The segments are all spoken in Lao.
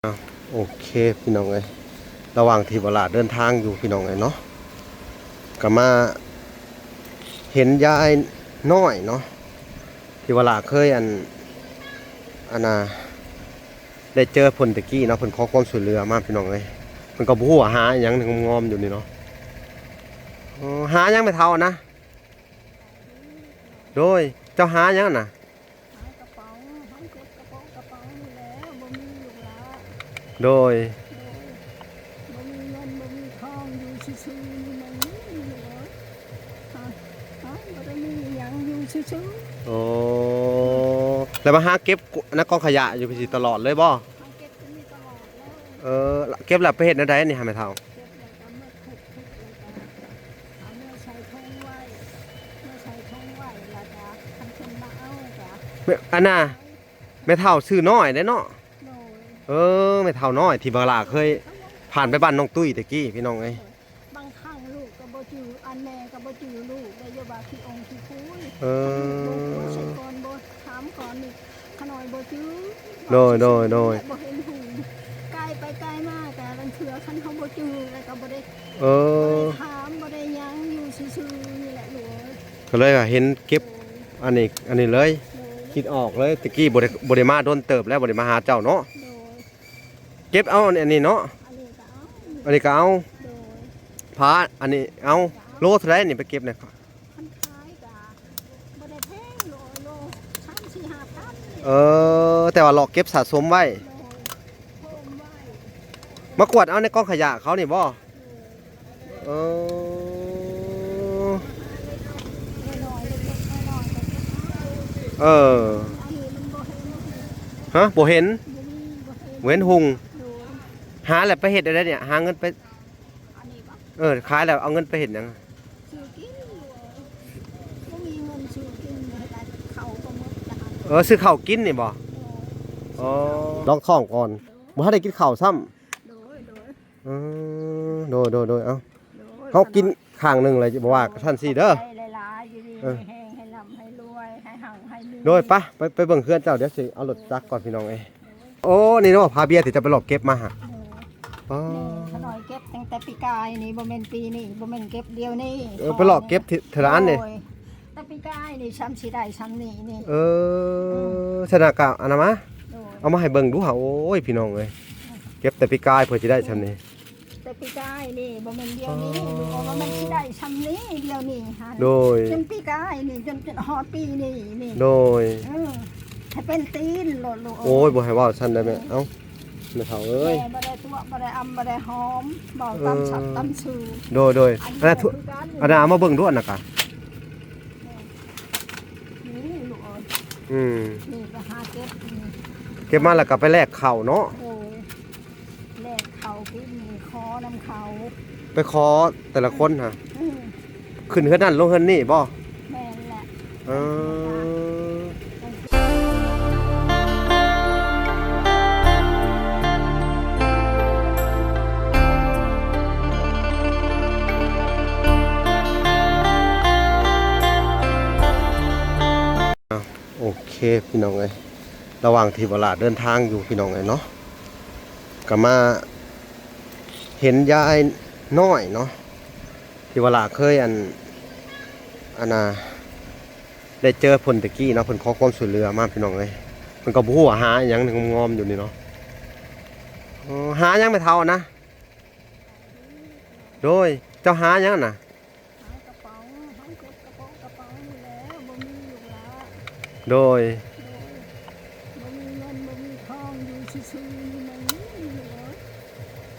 ໂອເຄພີ່ນ້ອງເອີຍ ລະຫວ່າງທີ່ເວລາເດີນທາງຢູ່ພີ່ນ້ອງເອີຍເນາະ ກໍມາເຫັນຍາຍນ້ອຍເນາະ ທີ່ເວລາເຄີຍ ອັນ ອັນນ່າ ໄດ້ເຈີເພິ່ນແຕ່ກີ້ເນາະ ເພິ່ນຂໍຄວາມຊ່ວຍເຫຼືອມາພີ່ນ້ອງເອີຍ ເພິ່ນກໍບໍ່ຮູ້ວ່າຫາອີ່ຫຍັງງອມໆຢູ່ນີ້ເນາະ ເອີ ຫາຫຍັງແມ່ເຖົ້ານະ? ໂດຍ ເຈົ້າຫາຫຍັງນະ? ຫາກະເປົາ ເຮົາເກັບກະເປົາ ກະເປົານີ້ແຫຼະ ບໍ່ມີລູກຫຼານ ໂດຍ ໂດຍ ບໍ່ມີເງິນບໍ່ມີທອງ ຢູ່ຊື່ໆ ນີ້ມັນມີຢູ່ເດີ ເຮົາ ເຮົາບໍ່ໄດ້ມີຫຍັງ ຢູ່ຊື່ໆ ໂອ້ ແລ້ວມາຫາເກັບໃນກອງຂະຫຍະຢູ່ພີ້ຕະຫຼອດເລີຍບໍ່? ເຮົາເກັບຢູ່ນີ້ຕະຫຼອດເລີຍ ເອີ ເກັບແລ້ວໄປເຮັດແນວໃດນີ້ຫາແມ່ເຖົ້າ? ເກັບແລ້ວກໍມາທຸບໆ ແລ້ວກໍ ເອົາເມືອໃສ່ຖົງໄວ້ ເມືອໃສ່ຖົງໄວ້ ແລ້ວກະຄັນເພິ່ນມາເອົາກະ ແມ່ ອັນນ່າ ແມ່ເຖົ້າຊື່ນ້ອຍເດ້ເນາະ ໂດຍ ເອີ ແມ່ເຖົ້ານ້ອຍທີ່ບັກຫຼ້າເຄີຍຜ່ານໄປບ້ານນ້ອງຕຸ້ຍແຕ່ກີ້ພີ່ນ້ອງເອີຍ ບາງຄັ້ງລູກກໍບໍ່ຈື່ ອັນແມ່ກໍບໍ່ຈື່ລູກໄດ້ ຢ່າວ່າຂີ້ອົງຂີ້ຄຸຍ ເອີ ລູກບໍ່ຮູ້ໃສ່ກ່ອນ ບໍ່ຖາມກ່ອນນີ້ ຂະນ້ອຍບໍ່ຈື່ ໂດຍ ໂດຍ ໂດຍ ບໍ່ເຫັນຫຸ່ງ ກາຍໄປກາຍມາກະລາງເທື່ອຄັນເຮົາບໍ່ຈື່ແລ້ວກໍບໍ່ໄດ້ ເອີ ບໍ່ໄດ້ຖາມ ບໍ່ໄດ້ຫຍັງ ຢູ່ຊື່ໆ ນີ້ແຫຼະລູກເອີຍ ກໍເລີຍວ່າເຫັນເກັບ ໂດຍ ອັນນີ້ ອັນນີ້ເລີຍ ໂດຍ ຄິດອອກເລີຍ ແຕ່ກີ້ບໍ່ໄດ້ ບໍ່ໄດ້ມາດົນເຕີບແລ້ວ ບໍ່ໄດ້ມາຫາເຈົ້າເນາະ ໂດຍ ເກັບເອົາອັນ ອັນນີ້ເນາະ ອັນນີ້ກໍເອົາ ອັນນີ້ກໍເອົາ ໂດຍ ພາ ອັນນີ້ເອົາ ໂລເທົ່າໃດນີ້ໄປເກັບນະ? ຄັນຂາຍກະບໍ່ໄດ້ແພງ ໂລ ໂລສາມສີ່ຫ້າພັນ ເອີ ແຕ່ວ່າເລາະເກັບສະສົມໄວ້ ໂດຍ ໂຮມໄວ້ ມາກວດເອົາໃນກອງຂະຫຍະເຂົານີ້ບໍ່? ໂດຍ ເອີ ນ້ອຍໆ ເລັກໆ ນ້ອຍໆ ກໍເກັບເອົາ ເອີ ອັນນີ້ມັນບໍ່ເຫັນຫຸ່ງ ຮະ ບໍ່ເຫັນ ບໍ່ມີ ບໍ່ເຫັນ ບໍ່ເຫັນຫຸ່ງ ໂດຍ ຫາແລ້ວໄປເຮັດແນວໃດນີ້ ຫາເງິນໄປ ອັນນີ້ບໍ່? ເອີ ຂາຍແລ້ວເອົາເງິນໄປເຮັດຫຍັງ? ຊື້ກິນ ບໍ່ມີເງິນຊື້ກິນ ເຮັດເຂົ້າກໍໝົດລະ ເອີ ຊື້ເຂົ້າກິນນີ້ບໍ່? ໂດຍ ອໍ ລອງທ້ອງກ່ອນ ໂດຍ ບໍ່ທັນໄດ້ກິນເຂົ້າຊ້ຳ ໂດຍ ໂດຍ ເອີ ໂດຍ ໂດຍ ໂດຍ ເອົາ ໂດຍ ເຮົາກິນຂ້າງໜຶ່ງເລີຍ ບໍ່ວ່າກັນຊັ້ນຊີ້ເດີ ໃຫ້ຫຼາຍໆ ຢູ່ດີ ເອີ ມີແຮງ ໃຫ້ລ່ຳໃຫ້ລວຍ ໃຫ້ຮັ່ງໃຫ້ມີ ໂດຍ ປະ ໄປ ໄປເບິ່ງເຮືອນເຈົ້າ ດຽວຊິເອົາລົດຈັກກ່ອນພີ່ນ້ອງເອີຍ ໂອ້ ນີ້ເນາະ ຜ້າເບຍທີ່ເຈົ້າໄປເລາະເກັບມາຫະ ໂດຍ ອໍ ນີ້ຂະນ້ອຍເກັບຕັ້ງແຕ່ປີກາຍນີ້ ບໍ່ແມ່ນປີນີ້ ບໍ່ແມ່ນເກັບດຽວນີ້ ເອີ ໄປເລາະເກັບເທື່ອລະອັນນີ້ ໂດຍ ແຕ່ປີກາຍນີ້ຊ້ຳຊິໄດ້ຊ້ຳນີ້ນີ້ ເອີ ອືມ ຊັ້ນນະກະອັນນັ້ນມາ ໂດຍ ເອົາມາໃຫ້ເບິ່ງດູຫາ ໂອ້ຍ ພີ່ນ້ອງເອີຍ ເກັບແຕ່ປີກາຍເພື່ອຊິໄດ້ຊ້ຳນີ້ ແຕ່ປີກາຍນີ້ ບໍ່ແມ່ນດຽວນີ້ ອໍ ລູກເອີຍ ວ່າມັນຊິໄດ້ຊ່ຳນີ້ ດຽວນີ້ຫັ້ນ ໂດຍ ຈົນປີກາຍນີ້ ຈົນ ຈົນຮອດປີນີ້ນີ້ ໂດຍ ເອີ ໃຫ້ເປັນຕີນໂລດລູກເອີຍ ໂອ້ຍ ບໍ່ໃຫ້ເວົ້າຊັ້ນໄດ໋ແມ່ ເອີ ເອົ້າ ແມ່ເຖົ້າເອີຍ ແມ່ບໍ່ໄດ້ຕົວະ ບໍ່ໄດ້ອຳ ບໍ່ໄດ້ຫອມ ເວົ້າຕາມສັດ ເອີ ຕາມຊື່ ໂດຍ ໂດຍ ອັນນັ້ນ ອັນນັ້ນເອົາມາເບິ່ງດູ ອັນນັ້ນກະ ນີ້ລູກເອີຍ ອືມ ນີ້ໄປຫາເກັບ ເກັບມາແລ້ວກໍໄປແລກເຂົ້າເນາະ ໂດຍ ແລກເຂົ້າກິນນີ້ ຂໍນຳເຂົາ ໄປຂໍແຕ່ລະຄົນຫະ ອືມ ຂຶ້ນເຮືອນນັ້ນລົງເຮືອນນີ້ບໍ່? ແມ່ນແຫຼະ ເອີ ໂອເຄພີ່ນ້ອງເອີຍ ລະຫວ່າງທີ່ເວລາເດີນທາງຢູ່ພີ່ນ້ອງເອີຍເນາະ ກໍມາເຫັນຍາຍນ້ອຍເນາະ ທີ່ເວລາເຄີຍ ອັນ ອັນນ່າ ໄດ້ເຈີເພິ່ນແຕ່ກີ້ເນາະ ເພິ່ນຂໍຄວາມຊ່ວຍເຫຼືອມາພີ່ນ້ອງເອີຍ ເພິ່ນກໍບໍ່ຮູ້ວ່າຫາອີ່ຫຍັງງອມໆຢູ່ນີ້ເນາະ ເອີ ຫາຫຍັງແມ່ເຖົ້ານະ? ໂດຍ ເຈົ້າຫາຫຍັງນະ? ຫາກະເປົາ ເຮົາເກັບກະເປົາ ກະເປົານີ້ແຫຼະ ບໍ່ມີລູກຫຼານ ໂດຍ ໂດຍ ບໍ່ມີເງິນບໍ່ມີທອງ ຢູ່ຊື່ໆ ນີ້ມັນມີຢູ່ເດີ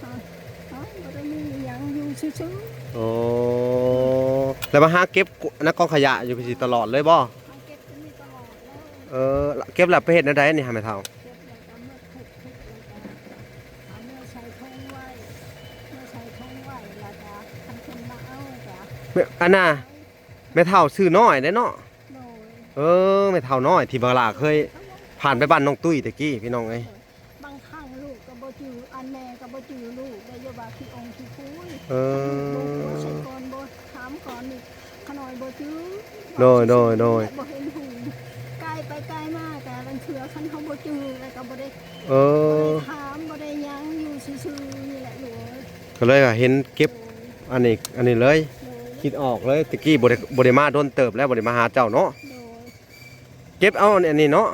ເຮົາ ເຮົາບໍ່ໄດ້ມີຫຍັງ ຢູ່ຊື່ໆ ໂອ້ ແລ້ວມາຫາເກັບໃນກອງຂະຫຍະຢູ່ພີ້ຕະຫຼອດເລີຍບໍ່? ເຮົາເກັບຢູ່ນີ້ຕະຫຼອດເລີຍ ເອີ ເກັບແລ້ວໄປເຮັດແນວໃດນີ້ຫາແມ່ເຖົ້າ? ເກັບແລ້ວກໍມາທຸບໆ ແລ້ວກໍ ເອົາເມືອໃສ່ຖົງໄວ້ ເມືອໃສ່ຖົງໄວ້ ແລ້ວກະຄັນເພິ່ນມາເອົາກະ ແມ່ ອັນນ່າ ແມ່ເຖົ້າຊື່ນ້ອຍເດ້ເນາະ ໂດຍ ເອີ ແມ່ເຖົ້ານ້ອຍທີ່ບັກຫຼ້າເຄີຍຜ່ານໄປບ້ານນ້ອງຕຸ້ຍແຕ່ກີ້ພີ່ນ້ອງເອີຍ ບາງຄັ້ງລູກກໍບໍ່ຈື່ ອັນແມ່ກໍບໍ່ຈື່ລູກໄດ້ ຢ່າວ່າຂີ້ອົງຂີ້ຄຸຍ ເອີ ລູກບໍ່ຮູ້ໃສ່ກ່ອນ ບໍ່ຖາມກ່ອນນີ້ ຂະນ້ອຍບໍ່ຈື່ ໂດຍ ໂດຍ ໂດຍ ບໍ່ເຫັນຫຸ່ງ ກາຍໄປກາຍມາກະລາງເທື່ອຄັນເຮົາບໍ່ຈື່ແລ້ວກໍບໍ່ໄດ້ ເອີ ບໍ່ໄດ້ຖາມ ບໍ່ໄດ້ ກໍເລີຍວ່າເຫັນເກັບອັນນີ້ ອັນນີ້ເລີຍ ໂດຍ ຄິດອອກເລີຍ. ແຕ່ກີ້ບໍ່ໄດ້ ບໍ່ໄດ້ມາດົນເຕີບແລ້ວ ບໍ່ໄດ້ມາຫາເຈົ້າເນາະ. ໂດຍ ເກັບເອົາອັນນີ້ເນາະ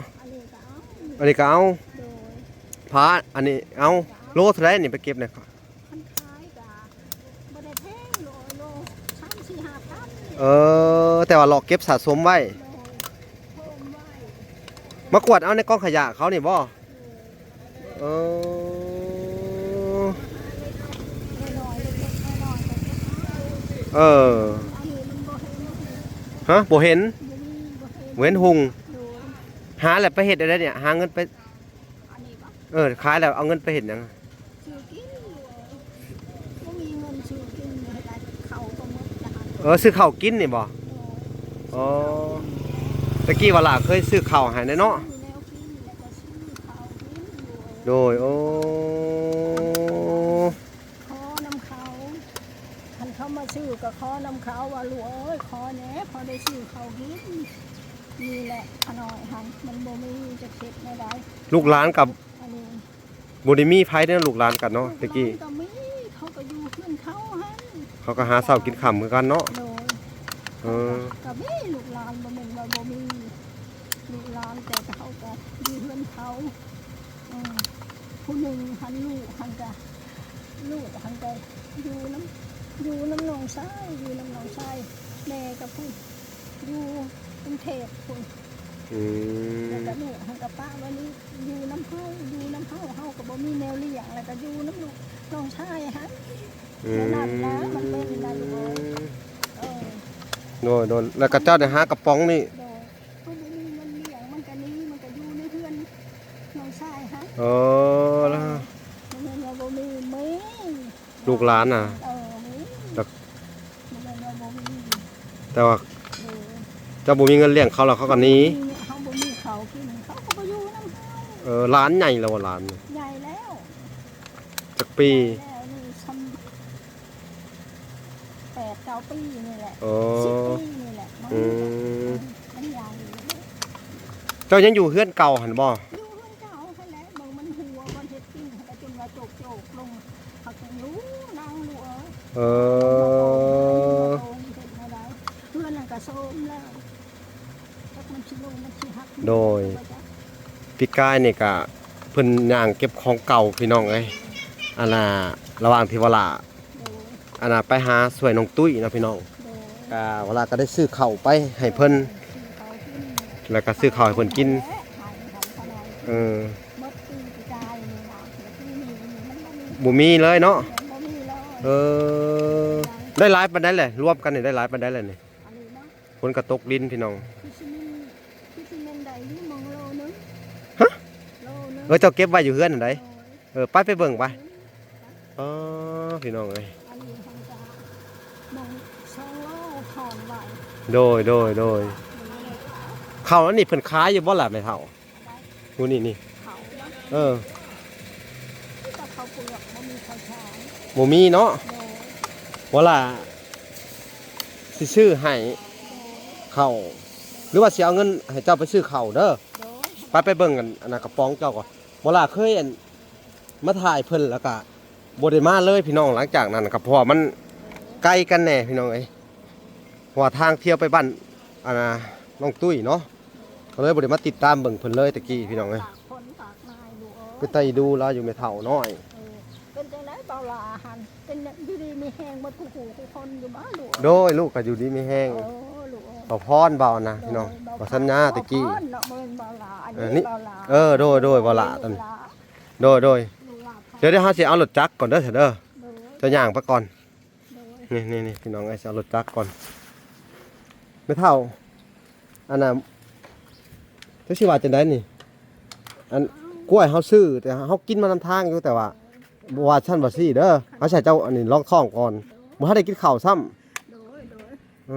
ອັນນີ້ກໍເອົາ ອັນນີ້ກໍເອົາ ໂດຍ ຜ້າອັນນີ້ເອົາ. ໂລເທົ່າໃດນີ້ໄປເກັບນີ້? ຄັນຂາຍກໍບໍ່ໄດ້ແພງ ໂລ ໂລສາມສີ່ຫ້າພັນນີ້ແຫຼະ. ເອີ ແຕ່ວ່າເລາະເກັບສະສົມໄວ້ ໂດຍ ໂຮມໄວ້. ມາກວດເອົາໃນກອງຂະຫຍະເຂົານີ້ບໍ່? ເອີ ເອີ ຮະ ບໍ່ເຫັນ ບໍ່ເຫັນຫຸ່ງ. ຫາແລ້ວໄປເຮັດແນວໃດນີ້? ຫາເງິນໄປ ເອີ ຂາຍແລ້ວເອົາເງິນໄປເຮັດຫຍັງ? ຊື້ກິນ ບໍ່ມີເງິນຊື້ກິນ ເຮັດໃດເຂົ້າກໍໝົດລະ. ເອີ ຊື້ເຂົ້າກິນນີ້ບໍ່? ອໍ ແຕ່ກີ້ວ່າຫຼ້າເຄີຍຊື້ເຂົ້າໃຫ້ແດ່ເນາະ. ໂດຍ ໂອ້ ຂໍນຳເຂົາ ຄັນເຂົາມາຊື້ກໍຂໍນຳເຂົາວ່າ ລູກເອີຍ ຂໍແດ່ ພໍໄດ້ຊື້ເຂົ້າກິນ. ນີ້ແຫຼະຂະນ້ອຍຫັ້ນ ມັນບໍ່ມີ ຈະເຮັດແນວໃດ? ລູກຫຼານກັບ ອັນນີ້ ບໍ່ໄດ້ມີໃຜເດ້ ລູກຫຼານກັນເນາະ ແຕ່ກີ້ ກໍມີ ເຂົາກໍຢູ່ເຮືອນເຂົາຫັ້ນ ເຂົາກໍຫາເຊົ້າກິນຄ່ຳຄືກັນເນາະ. ໂດຍ ເອີ ກໍມີລູກຫຼານ ບໍ່ແມ່ນວ່າບໍ່ມີລູກຫຼານ ແຕ່ເຂົາກໍຢູ່ເຮືອນເຂົາ. ເອີ ຜູ້ໜຶ່ງຫັ້ນ ລູກຫັ້ນກໍ ລູກຫັ້ນກໍຢູ່ນຳ ຢູ່ນຳນ້ອງຊາຍ ຢູ່ນຳນ້ອງຊາຍ ແມ່ກໍພຸ້ນ ຢູ່ກຸງເທບພຸ້ນ. ອືມ ແລ້ວກໍລູກຫັ້ນກໍປະໄວ້ນີ້ ຢູ່ນຳເຮົາ ຢູ່ນຳເຮົາ ເຮົາກໍບໍ່ມີແນວລ້ຽງ ແລ້ວກໍຢູ່ນຳລູກນ້ອງຊາຍຫັ້ນ. ອືມ ແນວນັ້ນນະ ມັນເປັນນະລູກເອີຍ. ເອີ ໂດຍ ໂດຍ ແລ້ວກໍເຈົ້າໄດ້ຫາກະປ໋ອງນີ້ ໂດຍ ເຮົາບໍ່ມີເງິນລ້ຽງ ມັນກໍໜີ ມັນກໍຢູ່ໃນເຮືອນນ້ອງຊາຍຫັ້ນ. ເອີ ແລ້ວ ເອີ ບໍ່ແມ່ນວ່າບໍ່ມີ ມີ ລູກຫຼານນະ ເອີ ມີ ແຕ່ ບໍ່ແມ່ນວ່າບໍ່ມີ ແຕ່ວ່າ ເອີ ເຈົ້າບໍ່ມີເງິນລ້ຽງເຂົາ ແລ້ວເຂົາກໍໜີ ເຮົາບໍ່ມີເຂົ້າກິນ ເຂົາກໍບໍ່ຢູ່ນຳເຮົາ. ເອີ ຫຼານໃຫຍ່ແລ້ວບໍ່? ຫຼານໃຫຍ່ແລ້ວ. ຈັກປີ? ໃຫຍ່ແລ້ວນີ້ຊ່ຳ ແປດເກົ້າປີນີ້ແຫຼະ. ອໍ ສິບປີນີ້ແຫຼະ. ອືມ ມັນໃຫຍ່. ເຈົ້າຍັງຢູ່ເຮືອນເກົ່າຫັ້ນບໍ່? ຢູ່ເຮືອນເກົ່າຫັ້ນແຫຼະ ເບິ່ງມັນຮົ່ວ ມັນເຮັດກິນ ແລ້ວຈົນວ່າໂຈກໆລົງ ເຂົາກໍຢູ່ນາງລູກເອີຍ. ເອີ ເຮືອນນັ້ນກໍໂຊມແລ້ວ ຈັກມັນຊິລົງ ມັນຊິຫັກ. ໂດຍ ປີກາຍນີ້ກະເພິ່ນຍ່າງເກັບຂອງເກົ່າ ພີ່ນ້ອງເອີຍ. ອັນນ່າ ລະຫວ່າງທີ່ວ່າຫຼ້າ ໂດຍ ອັນນ່າ ໄປຫາຊ່ວຍນ້ອງຕຸ້ຍເນາະ ພີ່ນ້ອງ. ໂດຍ ກະວ່າຫຼ້າກໍໄດ້ຊື້ເຂົ້າໄປໃຫ້ເພິ່ນ ຊື້ເຂົ້າກິນ ແລ້ວກໍຊື້ເຂົ້າໃຫ້ເພິ່ນກິນ. ເອີ ໝົດປີກາຍນີ້ນະ ແຕ່ປີນີ້ມັນບໍ່ມີ ບໍ່ມີເລີຍເນາະ. ບໍ່ມີເລີຍ. ເອີ ໄດ້ຫຼາຍປານໃດແຫຼະ? ລວມກັນນີ້ໄດ້ຫຼາຍປານໃດແຫຼະນີ້? ອັນນີ້ເນາະ ຝົນກໍຕົກລິນ ພີ່ນ້ອງ. ຄືຊິແມ່ນ ຄືຊິແມ່ນໄດ້ຢູ່ໝ່ອງໂລໜຶ່ງ. ຮະ? ໂລໜຶ່ງ. ເອີ ເຈົ້າເກັບໄວ້ຢູ່ເຮືອນຫັ້ນໃດ. ໂດຍ ເອີ ໄປ ໄປເບິ່ງໄປ. ອືມ ອໍ ພີ່ນ້ອງເອີຍ ອັນນີ້ເຮົາຈະໝ່ອງສອງໂລຖອນໄວ້. ໂດຍ ໂດຍ ໂດຍ. ເຂົ້າອັນນີ້ເພິ່ນຂາຍຢູ່ບໍ່ລະແມ່ເຖົ້າ? ຜູ້ນີ້ນີ້ ເຂົ້ານະ. ເອີ ມີແຕ່ເຂົ້າເປືອກ ບໍ່ມີເຂົ້າສານ. ບໍ່ມີເນາະ. ໂດຍ ບໍ່ລະ ຊິຊື້ໃຫ້ ໂດຍ ເຂົ້າ ຫຼືວ່າຊິເອົາເງິນໃຫ້ເຈົ້າໄປຊື້ເຂົ້າເດີ. ໂດຍ ໄປ ໄປເບິ່ງອັນ ອັນນັ້ນກະປ໋ອງເຈົ້າກໍ ບໍ່ລະເຄີຍອັນ ມາຖ່າຍເພິ່ນ ແລ້ວກະບໍ່ໄດ້ມາເລີຍ ພີ່ນ້ອງ. ຫຼັງຈາກນັ້ນກໍ ເພາະວ່າມັນໄກກັນແດ່ ພີ່ນ້ອງເອີຍ ເພາະວ່າທາງທ່ຽວໄປບ້ານ ອັນນ່າ ນ້ອງຕຸ້ຍເນາະ ກໍເລີຍບໍ່ໄດ້ມາຕິດຕາມເບິ່ງເພິ່ນເລີຍແຕ່ກີ້ ພີ່ນ້ອງເອີຍ. ເປັນຕາເອັນດູລາວຢູ່ແມ່ເຖົ້ານ້ອຍ. ເອີ ເປັນຈັ່ງໃດເບົາຫຼ້າຫັ້ນ ເປັນຢູ່ດີມີແຮງໝົດຄູ່ຄູ່ຄູ່ຄົນຢູ່ບໍ່ລູກ? ໂດຍ ລູກກໍຢູ່ດີມີແຮງ. ເອີ ລູກເອີຍ ເບົາພອນເບົານະ ໂດຍ ພີ່ນ້ອງ ເບົາສັນຍາແຕ່ກີ້. ເບົາພອນເນາະ ບໍ່ແມ່ນເບົາຫຼ້າ ອັນນີ້ ເອີ ເບົາຫຼ້າ. ເອີ ໂດຍ ໂດຍ ເບົາຫຼ້າ ລູກຫຼ້າ ໂດຍ ໂດຍ. ລູກຫຼ້າ ດຽວ ດຽວເຮົາຊິເອົາລົດຈັກກ່ອນເດີ ເດີ. ໂດຍ ເຈົ້າຍ່າງໄປກ່ອນ. ໂດຍ ນີ້ໆໆ ພີ່ນ້ອງເອີຍ ຊິເອົາລົດຈັກກ່ອນ. ແມ່ເຖົ້າ ອັນນ່າ ຈັກຊິວ່າຈັ່ງໃດນີ້ ອັນ ກ້ວຍເຮົາຊື້ ແຕ່ເຮົາກິນມານຳທາງຢູ່ ແຕ່ວ່າບໍ່ວ່າຊັ້ນວ່າຊີ້ເດີ ເຮົາໃຫ້ເຈົ້າອັນນີ້ລອງທ້ອງກ່ອນ ບໍ່ທັນໄດ້ກິນເຂົ້າຊ້ຳ. ໂດຍ ໂດຍ ອື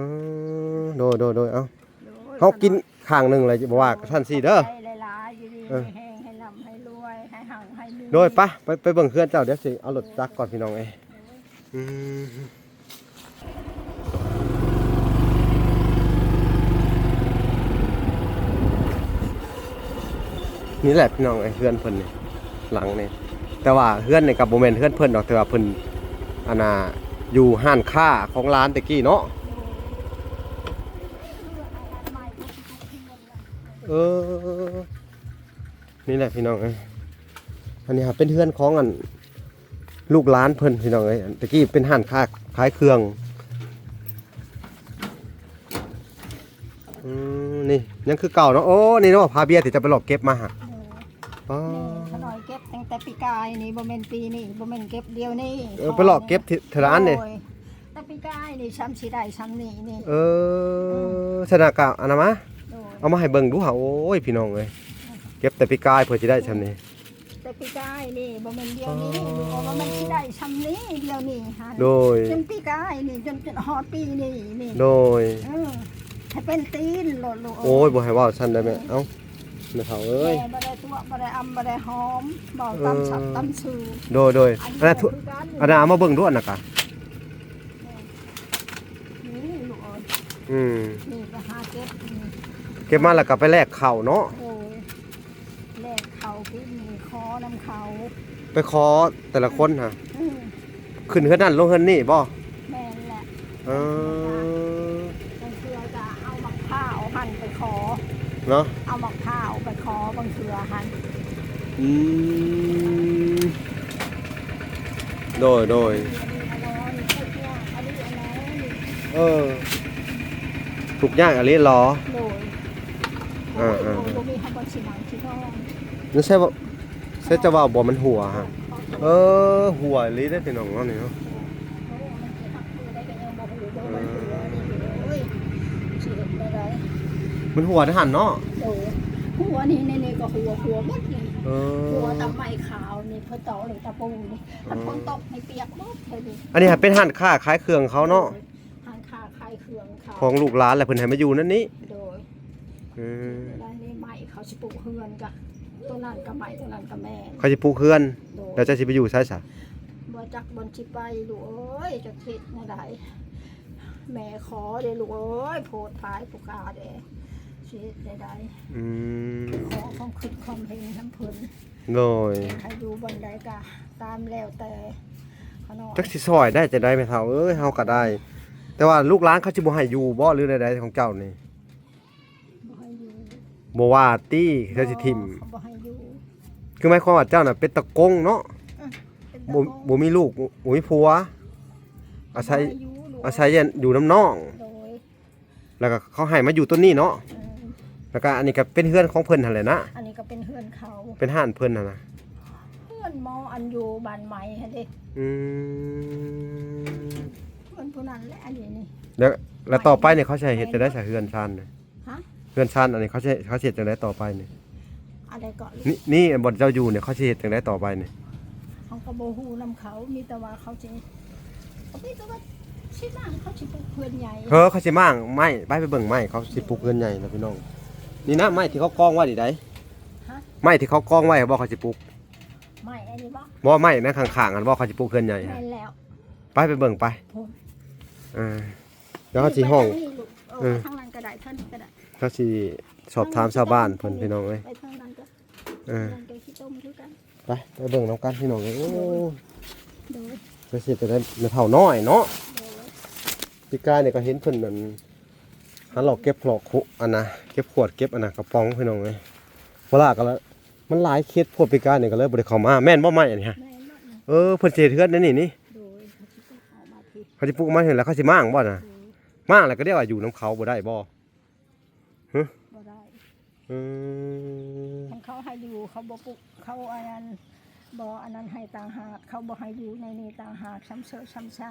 ມ ໂດຍ ໂດຍ ໂດຍ. ເອົ້າ ໂດຍ ເຮົາກິນຂ້າງໜຶ່ງແລ້ວບໍ່ວ່າຊັ້ນຊີ້ເດີ. ຂອບໃຈຫຼາຍໆ ຢູ່ດີ ເອີ ມີແຮງ ໃຫ້ລ່ຳໃຫ້ລວຍ ໃຫ້ຮັ່ງໃຫ້ມີ. ໂດຍ ໄປ ໄປ ໄປເບິ່ງເຮືອນເຈົ້າ ດຽວຊິເອົາລົດຈັກກ່ອນ ພີ່ນ້ອງເອີຍ. ອືມ ນີ້ແຫຼະ ພີ່ນ້ອງເອີຍ ເຮືອນເພິ່ນນີ້ ຫຼັງນີ້. ແຕ່ວ່າເຮືອນນີ້ກໍບໍ່ແມ່ນເຮືອນເພິ່ນດອກ ແຕ່ວ່າເພິ່ນ ອັນນ່າ ຢູ່ຮ້ານຄ້າຂອງຫຼານແຕ່ກີ້ເນາະ. ເອີ ນີ້ແຫຼະພີ່ນ້ອງເອີຍ ອັນນີ້ຫາເປັນເຮືອນຂອງອັນ ລູກຫຼານເພິ່ນພີ່ນ້ອງເອີຍ. ແຕ່ກີ້ເປັນຮ້ານຄ້າຂາຍເຄື່ອງ. ອືມ ນີ້ຍັງຄືເກົ່າເນາະ. ໂອ້ ນີ້ເນາະ ຜ້າເບຍທີ່ຈະໄປລອກເກັບມາຫະ. ໂອ້ ນີ້ຂະນ້ອຍເກັບຕັ້ງແຕ່ປີກາຍນີ້ ບໍ່ແມ່ນປີນີ້ ບໍ່ແມ່ນເກັບດຽວນີ້. ເອີ ໄປລອກເກັບເທື່ອລະອັນເດ້. ໂດຍ ແຕ່ປີກາຍນີ້ຊ່ຳຊິໄດ້ຊ່ຳນີ້ນີ້. ເອີ ອືມ ຊະນະກະອັນນັ້ນມາ ໂດຍ ເອົາມາໃຫ້ເບິ່ງດູຫາ. ໂອ້ຍ ພີ່ນ້ອງເອີຍ ເກັບແຕ່ປີກາຍເພື່ອຊິໄດ້ຊ່ຳນີ້. ແຕ່ປີກາຍນີ້ ບໍ່ແມ່ນດຽວນີ້. ອໍ ບໍ່ແມ່ນຊິໄດ້ຊ່ຳນີ້ດຽວນີ້ຫັ້ນ. ໂດຍ ຈົນປີກາຍນີ້ ຈົນ ຈົນຮອດປີນີ້ນີ້. ໂດຍ ເອີ ໃຫ້ເປັນຕີນໂລດລູກເອີຍ. ໂອ້ຍ ບໍ່ໃຫ້ເວົ້າຊັ້ນໄດແມ່. ເອົ້າ ແມ່ເຖົ້າເອີຍ ແມ່ບໍ່ໄດ້ຕົວະ ບໍ່ໄດ້ອຳ ບໍ່ໄດ້ຫອມ ເວົ້າຕາມສັດຕາມຊື່. ໂດຍ ໂດຍ ອັນນັ້ນ ອັນນັ້ນເອົາມາເບິ່ງດ້ວຍນະກະ. ນີ້ລູກເອີຍ ອືມ ນີ້ໄປຫາເກັບນີ້ ເກັບມາແລ້ວກໍໄປແລກເຂົ້າເນາະ. ໂດຍ ແລກເຂົ້າກິນນີ້ ຂໍນຳເຂົາ ໄປຂໍແຕ່ລະຄົນຫະ. ອືມ ຂຶ້ນເຮືອນນັ້ນລົງເຮືອນນີ້ບໍ່? ແມ່ນແຫຼະ. ເອີ ບາງເທື່ອກໍເອົາໝາກພ້າວຫັ້ນໄປຂໍເນາະ ເອົາໝາກພ້າວໄປຂໍບາງເທື່ອຫັ້ນ. ອືມ ໂດຍ ໂດຍ ເອີ ທຸກຍາກອີ່ຫຼີເນາະ. ໂດຍ ເອີ ໂດຍ ບໍ່ມີເຮົາບໍ່ຊິນັ່ງຊິນອນ. ນັ້ນໃຊ່ບໍ່? ໃຊ່ຈະເວົ້າບໍ່ ມັນຮົ່ວຫັ້ນ. ເອີ ຮົ່ວອີ່ຫຼີເດ້ພີ່ນ້ອງເນາະນີ້ເນາະ. ມັນຮົ່ວຫັ້ນເນາະ. ໂດຍ ຮົ່ວນີ້ ໃນນີ້ກໍຮົ່ວ ຮົ່ວໝົດນີ້. ເອີ ຮົ່ວຕາໄມ້ຂາວນີ້ ເພິ່ນຕອກເລີຍຕາປູນີ້. ຖ້າຝົນຕົກໃຫ້ປຽກໝົດເລີຍນີ້. ອັນນີ້ຫາເປັນຮ້ານຄ້າຂາຍເຄື່ອງເຂົາເນາະ. ໂດຍ ຮ້ານຄ້າຂາຍເຄື່ອງເຂົາ ຂອງລູກຫຼານ ແລ້ວເພິ່ນໃຫ້ມາຢູ່ນັ້ນນີ້. ໂດຍ ອືມ ລາຍນີ້ໄມ້ເຂົາຊິປຸກເຮືອນກະ ໂຕນັ້ນກະໄມ້ ໂຕນັ້ນກະແມ່ນ ເຂົາຊິປຸກເຮືອນ. ໂດຍ ແລ້ວເຈົ້າຊິໄປຢູ່ໃສຊະ? ບໍ່ຈັກບ່ອນຊິໄປລູກເອີຍ ຈັກເຮັດແນວໃດ. ແມ່ຂໍເດ້ລູກເອີຍ ໂພດພາຍຜູ້ຂ້າເດ້ ຊິເຮັດແນວໃດ. ອືມ ຂໍຄວາມຄິດຄວາມເຫັນນຳເພິ່ນ. ໂດຍ ໃຫ້ຢູ່ບ່ອນໃດກະຕາມແລ້ວແຕ່ຂະນ້ອຍ. ຈັກຊິຊ່ອຍໄດ້ຈັ່ງໃດແມ່ເຖົ້າເອີຍ ເຮົາກໍໄດ້. ແຕ່ວ່າລູກຫຼານເຂົາຊິບໍ່ໃຫ້ຢູ່ບໍ່ ຫຼືແນວໃດຂອງເຈົ້ານີ້? ບໍ່ໃຫ້ຢູ່ ບໍ່ວ່າຕິ ເຂົາຊິຖິ້ມ. ບໍ່ ເຂົາບໍ່ໃຫ້ຢູ່. ຄືໝາຍຄວາມວ່າເຈົ້ານະເປັນຕາກົງເນາະ. ອືມ ເປັນຕາກົງ ບໍ່ ບໍ່ມີລູກ ບໍ່ມີຜົວ ອາໄສ ບໍ່ໃຫ້ຢູ່ລູກ ອາໄສຢູ່ນຳນ້ອງ. ໂດຍ ແລ້ວກໍເຂົາໃຫ້ມາຢູ່ໂຕນີ້ເນາະ. ອືມ ແລ້ວກໍອັນນີ້ກໍເປັນເຮືອນຂອງເພິ່ນຫັ້ນແຫຼະນະ. ອັນນີ້ກໍເປັນເຮືອນເຂົາ ເປັນຮ້ານເພິ່ນຫັ້ນນະ. ເຮືອນໝໍອັນຢູ່ບ້ານໃໝ່ຫັ້ນເດ້. ອືມ ເຮືອນຜູ້ນັ້ນແຫຼະ ອັນນີ້ນີ້. ແລ້ວ ແລ້ວຕໍ່ໄປນີ້ເຂົາຊິໃຫ້ເຮັດຈັ່ງໃດຊະ ເຮືອນຊານນະ? ຮະ? ເຮືອນຊານອັນນີ້ເຂົາຊິ ເຂົາຊິເຮັດຈັ່ງໃດຕໍ່ໄປນີ້? ອັນໃດເກາະ? ນີ້ ນີ້ບ່ອນເຈົ້າຢູ່ນີ້ ເຂົາຊິເຮັດຈັ່ງໃດຕໍ່ໄປນີ້? ເຮົາກໍບໍ່ຮູ້ນຳເຂົາ ມີແຕ່ວ່າເຂົາຊິ ກໍມີແຕ່ວ່າຊິມ້າງ ເຂົາຊິປຸກເຮືອນໃຫຍ່. ເອີ ເຂົາຊິມ້າງໄມ້ ໄປ ໄປເບິ່ງໄມ້ ເຂົາຊິປຸກເຮືອນໃຫຍ່ນະພີ່ນ້ອງ. ນີ້ນະ ໄມ້ທີ່ເຂົາກອງໄວ້ນີ້ໃດ໋. ຮະ? ໄມ້ທີ່ເຂົາກອງໄວ້ບໍ່ ເຂົາຊິປຸກ? ໄມ້ອັນນີ້ບໍ່? ບໍ່ ໄມ້ໃນຂ້າງໆຫັ້ນບໍ່ ເຂົາຊິປຸກເຮືອນໃຫຍ່? ແມ່ນແລ້ວ. ໄປ ໄປເບິ່ງໄປ. ເອີ ດຽວເຮົາຊິຮ້ອງ ເອີ ທາງນັ້ນກໍໄດ້ ທາງນີ້ກໍໄດ້. ເຮົາຊິສອບຖາມຊາວບ້ານເພິ່ນ ພີ່ນ້ອງເອີຍ. ໄປທາງນັ້ນກໍ ເອີ ທາງນັ້ນກໍຂີ້ຕົມຄືກັນ. ໄປ ໄປເບິ່ງນຳກັນ ພີ່ນ້ອງເອີຍ. ໂອ້ ໂດຍ ໄປເຮັດຈັ່ງໃດແມ່ເຖົ້ານ້ອຍເນາະ. ໂດຍ ປີກາຍນີ້ກໍເຫັນເພິ່ນນັ້ນ ຫາເລາະເກັບຂວດ ອັນນະ ເກັບຂວດ ເກັບອັນນະ ກະປ໋ອງ ພີ່ນ້ອງເອີຍ. ບໍ່ລະກໍລະ ມັນຫຼາຍເຂດໂພດ ປີກາຍນີ້ກໍເລີຍບໍ່ໄດ້ເຂົ້າມາ. ແມ່ນບໍ່ໄມ້ອັນນີ້ຮະ? ແມ່ນໝົດນະ. ເອີ ເພິ່ນຊິເຮັດເຮືອນໃນນີ້ນີ້. ໂດຍ ເຂົາຊິປຸກອອກມາພີ້ ເຂົາຊິປຸກອອກມາພີ້ ແລ້ວເຂົາຊິມ້າງບໍ່ນະ? ໂດຍ ມ້າງແລ້ວກໍດຽວວ່າຢູ່ນຳເຂົາບໍ່ໄດ້ບໍ່? ຮະ? ບໍ່ໄດ້. ອືມ ຄັນເຂົາໃຫ້ຢູ່ ເຂົາບໍ່ປຸກ ເຂົາອັນນັ້ນ ບໍ່ອັນນັ້ນໃຫ້ຕ່າງຫາກ ເຂົາບໍ່ໃຫ້ຢູ່ໃນນີ້ຕ່າງຫາກ ຊ້ຳເຊີຊ້ຳຊາ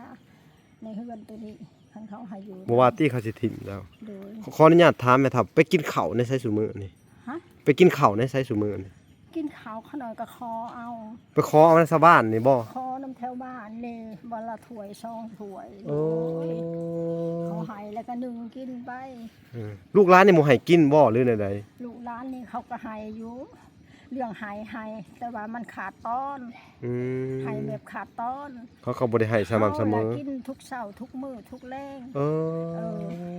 ໃນເຮືອນໂຕນີ້ ຄັນເຂົາໃຫ້ຢູ່ ບໍ່ວ່າຕິເຂົາຊິຖິ້ມເຈົ້າ. ໂດຍ ຂໍ ຂໍອະນຸຍາດຖາມແມ່ເຖົ້າ ໄປກິນເຂົ້າໃນໃສຊຸມື້ນີ້? ຮະ? ໄປກິນເຂົ້າໃນໃສຊຸມື້ນີ້? ກິນເຂົ້າຂະນ້ອຍກໍຂໍເອົາ ໄປຂໍເອົານຳຊາວບ້ານນີ້ບໍ່? ຂໍນຳແຖວບ້ານນີ້ ວັນລະຖ້ວຍສອງຖ້ວຍ. ໂອ້ຍ ເຂົາໃຫ້ແລ້ວກໍໜຶ້ງກິນໄປ. ເອີ ລູກຫຼານນີ້ບໍ່ໃຫ້ກິນບໍ່ ຫຼືແນວໃດ? ລູກຫຼານນີ້ເຂົາກໍໃຫ້ຢູ່ ເລື່ອງໃຫ້ ໃຫ້ ແຕ່ວ່າມັນຂາດຕອນ. ອືມ ໃຫ້ແບບຂາດຕອນ ເຂົາກໍບໍ່ໄດ້ໃຫ້ສະໝ່ຳສະເໝີ ເຂົາລະກິນທຸກເຊົ້າທຸກມື້ທຸກແລງ. ເອີ ເອີ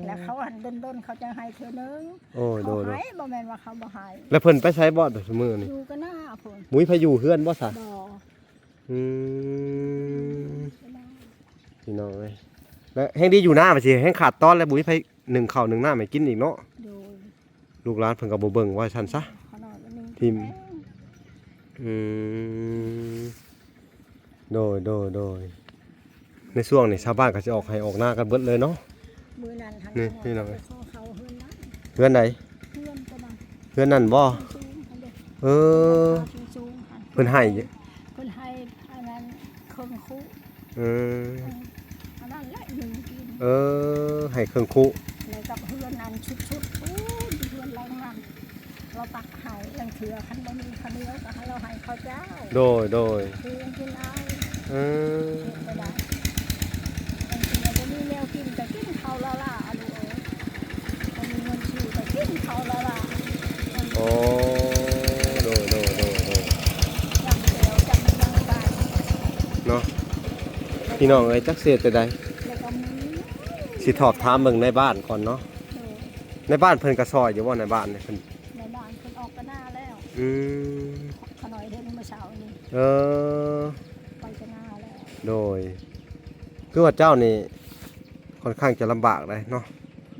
ແລ້ວເຂົາຫັ້ນດົນໆເຂົາຈະໃຫ້ເທື່ອໜຶ່ງ. ໂອ້ຍ ໂດຍໆ ເຂົາໃຫ້ ບໍ່ແມ່ນວ່າເຂົາບໍ່ໃຫ້. ແລ້ວເພິ່ນໄປໃສບໍ່ ຊຸມື້ນີ້? ຢູ່ກັບນ້າພຸ້ນ. ບໍ່ມີໃຜຢູ່ເຮືອນບໍ່ຊະ? ບໍ່. ອືມ ຢູ່ກັບນ້າ. ພີ່ນ້ອງເອີຍ ແລະແຮ່ງດີຢູ່ນາ ວ່າຊິແຮ່ງຂາດຕອນ ແລະບໍ່ມີໃຜໜຶ້ງເຂົ້າໜຶ້ງນ້ຳໃຫ້ກິນອີກເນາະ. ໂດຍ ລູກຫຼານເພິ່ນກໍບໍ່ເບິ່ງ ວ່າຊັ້ນຊະ. ຂໍນ້ອຍໜຶ່ງ ທິ່ມ ແພງ ອືມ ໂດຍ ໂດຍ ໂດຍ. ໃນຊ່ວງນີ້ຊາວບ້ານກໍຊິອອກໄຮ່ອອກນາກັນເບິດເລີຍເນາະ. ມື້ນັ້ນຫັ້ນ ນີ້ພີ່ນ້ອງເອີຍ ຂໍເຂົ້າເຮືອນນັ້ນ ເຮືອນໃດ? ເຮືອນຕົວນັ້ນ ເຮືອນນັ້ນບໍ່? ສູງໆຫັ້ນເດ້ ເອີ ເພິ່ນໃຫ້ ເພິ່ນໃຫ້ອັນນັ້ນເຄິ່ງຄຸ. ເອີ ອັນນັ້ນແຫຼະ ໜຶ່ງກິນ ເອີ ໃຫ້ເຄິ່ງຄຸ ແລ້ວກັບເຮືອນອັນສຸດໆ ໂອ້ຍ ເຮືອນຫຼັງນັ້ນ ລາວຕັກໃຫ້ ລາງເທື່ອຄັນບໍ່ມີເຂົ້າໜຽວກໍໃຫ້ລາວໃຫ້ເຂົ້າເຈົ້າ. ໂດຍ ໂດຍ ຄືກິນເອົາ ເອີ ເຮັດບໍ່ໄດ້ ລາງເທື່ອບໍ່ມີແນວກິນກໍກິນເຂົ້າລ້າໆ ລູກເອີຍ ບໍ່ມີເງິນຊື້ກໍກິນເຂົ້າລ້າໆ. ໂອ້ ໂດຍ ໂດຍ ໂດຍ ໂດຍ ຈຳແຈ່ວຈຳຫຍັງໄດ້ເນາະ ພີ່ນ້ອງເອີຍ ຈັກຊິເຮັດແນວໃດ ແລ້ວກໍມີ ຊິສອບຖາມເບິ່ງໃນບ້ານກ່ອນເນາະ. ໂດຍ ໃນບ້ານເພິ່ນກໍຊ່ອຍຢູ່ບໍ່ ໃນບ້ານນີ້ເພິ່ນ? ໃນບ້ານເພິ່ນອອກໄປນາແລ້ວ. ອືມ ຂະນ້ອຍເຫັນມື້ເຊົ້ານີ້ ເອີ ໄປໄປນາແລ້ວ. ໂດຍ ຄືວ່າເຈົ້ານີ້ຄ່ອນຂ້າງຈະລຳບາກໄດ໋ເນາະ.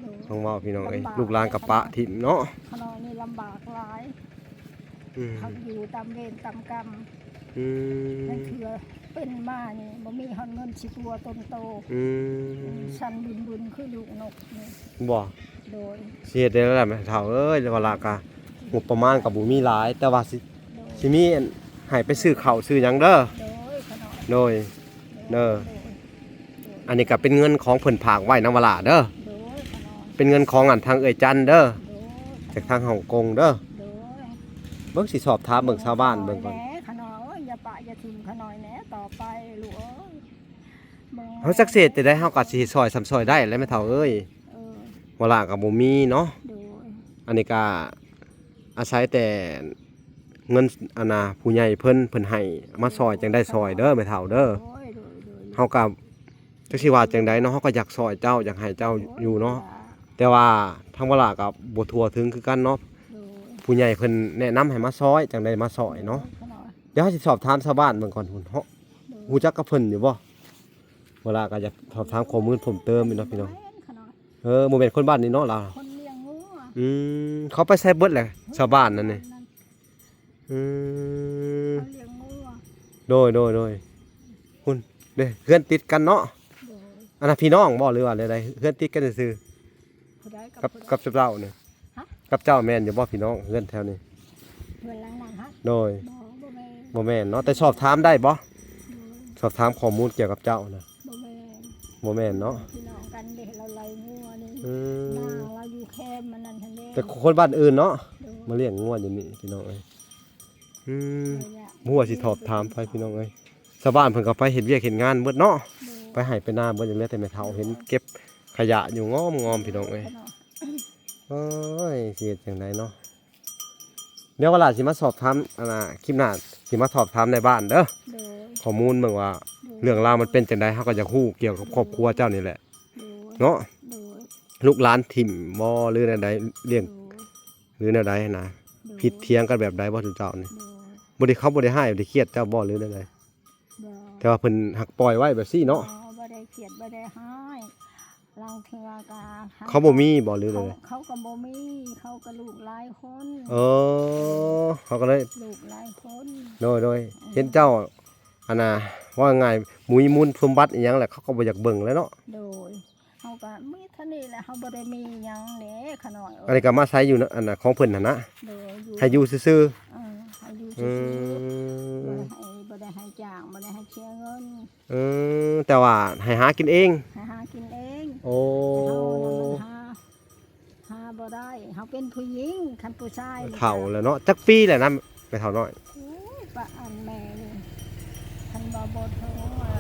ໂດຍ ຕ້ອງເວົ້າພີ່ນ້ອງເອີຍ ລຳບາກ ລູກຫຼານກໍປະຖິ້ມເນາະ ຂະນ້ອຍນີ້ລຳບາກຫຼາຍ. ອືມ ເຂົາຢູ່ຕາມເວນຕາມກຳ. ອືມ ລາງເທື່ອເປັນມານີ້ບໍ່ມີຮອດເງິນຊິປົວຕົນໂຕ. ອືມ ສັ່ນບຶນໆ ຄືລູກນົກນີ້. ບໍ່ ໂດຍ ຊິເຮັດໄດ້ແລ້ວແມ່ເຖົ້າເອີຍ ວ່າລະກະງົບປະມານກໍບໍ່ມີຫຼາຍ ແຕ່ວ່າຊິ ໂດຍ ຊິມີອັນໃຫ້ໄປຊື້ເຂົ້າຊື້ຫຍັງເດີ. ໂດຍ ໂດຍ ເດີ ໂດຍ ໂດຍ ອັນນີ້ກໍເປັນເງິນຂອງເພິ່ນຝາກໄວ້ນຳວະຫຼ້າເດີ. ໂດຍ ເປັນເງິນຂອງອັນທາງເອື້ອຍຈັນເດີ ໂດຍ ຈາກທາງຮົງກົງເດີ. ໂດຍ ເບິ່ງຊິສອບຖາມເບິ່ງຊາວບ້ານເບິ່ງກ່ອນ. ໂອ້ຍ ຂໍນ້ອຍແດ່ ຂະນ້ອຍ ໂອ້ຍ ຢ່າປະຢ່າຖິ້ມຂະນ້ອຍແດ່ ຕໍ່ໄປລູກເອີຍ ເບິ່ງ ເຮົາຈັກຊິເຮັດຈັ່ງໃດ ເຮົາກໍຊິຊ່ອຍສ່ຳຊ່ອຍໄດ້ແຫຼະແມ່ເຖົ້າເອີຍ. ເອີ ວະຫຼ້າກໍບໍ່ມີເນາະ. ໂດຍ ອັນນີ້ກໍອາໄສແຕ່ເງິນອັນນ່າ ຜູ້ໃຫຍ່ເພິ່ນ ເພິ່ນໃຫ້ມາຊ່ອຍຈັ່ງໄດ້ຊ່ອຍເດີແມ່ເຖົ້າເດີ. ໂດຍ ໂດຍ ໂດຍ ເຮົາກໍ ຈັກຊິວ່າຈັ່ງໃດເນາະ ເຮົາກໍຢາກຊ່ອຍເຈົ້າ ຢາກໃຫ້ເຈົ້າຢູ່ເນາະ. ໂອ້ຍ ແຕ່ວ່າທາງວະຫຼ້າກໍບໍ່ທົ່ວເຖິງຄືກັນເນາະ. ໂດຍ ຜູ້ໃຫຍ່ເພິ່ນແນະນຳໃຫ້ມາຊ່ອຍ ຈັ່ງໄດ້ມາຊ່ອຍເນາະ. ໂດຍ ດຽວເຮົາຊິສອບຖາມຊາວບ້ານເບິ່ງກ່ອນພຸ້ນເນາະ. ໂດຍ ຮູ້ຈັກກັບເພິ່ນຢູ່ບໍ່? ວະຫຼ້າກໍຢາກສອບຖາມຂໍ້ມູນເພີ່ມເຕີມອີກເນາະພີ່ນ້ອງ. ແມ່ນຂະນ້ອຍ ເອີ ບໍ່ແມ່ນຄົນບ້ານນີ້ເນາະລາວ. ຄົນລ້ຽງງົວ. ອືມ ເຂົາໄປໃສເບິດແຫຼະຊາວບ້ານນັ້ນນີ້? ອືມ ເຂົາລ້ຽງງົວ. ໂດຍ ໂດຍ ໂດຍ ພຸ້ນເດ້ ເຮືອນຕິດກັນເນາະ. ໂດຍ ອັນນັ້ນພີ່ນ້ອງບໍ່ ຫຼືວ່າແນວໃດ? ເຮືອນຕິດກັນຊື່ໆ. ຜູ້ໃດ ກັບ ກັບ ກັບເຈົ້ານີ້? ຮະ? ກັບເຈົ້າແມ່ນຢູ່ບໍ່ພີ່ນ້ອງ ເຮືອນແຖວນີ້? ເຮືອນຫຼັງນັ້ນຫະ? ໂດຍ ບໍ່ ບໍ່ແມ່ນ ບໍ່ແມ່ນເນາະ ແຕ່ສອບຖາມໄດ້ບໍ່? ໂດຍ ສອບຖາມຂໍ້ມູນກ່ຽວກັບເຈົ້ານະ? ບໍ່ແມ່ນ ບໍ່ແມ່ນເນາະ ພີ່ນ້ອງກັນເດ້ ລາວໄລ່ງົວນີ້. ອືມ ນາລາວຢູ່ແຄມອັນນັ້ນຫັ້ນເດ້ ແຕ່ຄົນບ້ານອື່ນເນາະ. ໂດຍ ມາລ້ຽງງົວຢູ່ນີ້ພີ່ນ້ອງເອີຍ. ອືມ ບໍ່ຮູ້ວ່າຊິສອບຖາມໃຜພີ່ນ້ອງເອີຍ ຊາວບ້ານເພິ່ນກໍໄປເຮັດວຽກເຮັດງານເບິດເນາະ. ໂດຍ ໄປໄຮ່ໄປນາເບິດ ຍັງເຫຼືອແຕ່ແມ່ເຖົ້າເຫັນເກັບຂະຫະຢູ່ງອມໆ ພີ່ນ້ອງເອີຍ. ໂອ້ຍ ຊິເຮັດຈັ່ງໃດເນາະ ດຽວວະຫຼ້າຊິມາສອບຖາມ ອັນນ່າ ຄລິບໜ້າຊິມາສອບຖາມໃນບ້ານເດີ. ໂດຍ ຂໍ້ມູນເບິ່ງວ່າ ໂດຍ ເລື່ອງລາວມັນເປັນຈັ່ງໃດ ເຮົາກໍຢາກຮູ້ກ່ຽວກັບຄອບຄົວເຈົ້ານີ້ແຫຼະ. ໂດຍ ເນາະ ໂດຍ ລູກຫຼານຖິ້ມບໍ່ ຫຼືແນວໃດ ລ້ຽງ ໂດຍ ຫຼືແນວໃດຫັ້ນນະ? ໂດຍ ຜິດຖຽງກັນແບບໃດບໍ່ ຊຸມເຈົ້ານີ້? ໂດຍ ບໍ່ໄດ້ ເຂົາບໍ່ໄດ້ຮ້າຍ ບໍ່ໄດ້ຄຽດເຈົ້າບໍ່ ຫຼືແນວໃດ? ບໍ່ ແຕ່ວ່າເພິ່ນຫາກປ່ອຍໄວ້ແບບຊີ້ເນາະ. ບໍ່ ບໍ່ໄດ້ຄຽດ ບໍ່ໄດ້ຮ້າຍ ລາງເທື່ອກໍ ເຂົາບໍ່ມີບໍ່ ຫຼືແນວໃດ? ເຂົາ ເຂົາກໍບໍ່ມີ ເຂົາກໍລູກຫຼາຍຄົນ. ເອີ ເຂົາກໍເລີຍ ລູກຫຼາຍຄົນ. ໂດຍ ໂດຍ ອືມ ເຫັນເຈົ້າ ອັນນ່າ ເວົ້າງ່າຍໆ ໝຸຍມູນສົມບັດອີ່ຫຍັງແຫຼະ ເຂົາກໍບໍ່ຢາກເບິ່ງແຫຼະເນາະ. ໂດຍ ເຮົາກໍມີເທົ່ານີ້ແຫຼະ ເຮົາບໍ່ໄດ້ມີຫຍັງເດ້ຂະນ້ອຍເອີຍ. ອັນນີ້ກໍມາໃຊ້ຢູ່ນະ ອັນນ່າ ຂອງເພິ່ນຫັ້ນນະ. ໂດຍ ຢູ່ ໃຫ້ຢູ່ຊື່ໆ. ເອີ ໃຫ້ຢູ່ຊື່ໆ. ອືມ ບໍ່ໄດ້ໃຫ້ ບໍ່ໄດ້ໃຫ້ຈ້າງ ບໍ່ໄດ້ໃຫ້ເສຍເງິນ. ເອີ ແຕ່ວ່າໃຫ້ຫາກິນເອງ ໃຫ້ຫາກິນເອງ. ໂອ້ ເຮົານະມັນຫາ ຫາບໍ່ໄດ້ ເຮົາເປັນຜູ້ຍິງ ຄັນຜູ້ຊາຍນີ້ ເຖົ້າແລ້ວເນາະ. ຈັກປີແລ້ວນະແມ່ເຖົ້ານ້ອຍ? ໂອ້ຍ ປະອັນແມ່ນີ້ ຄັນວ່າບໍ່ເຖິງ ອ່າ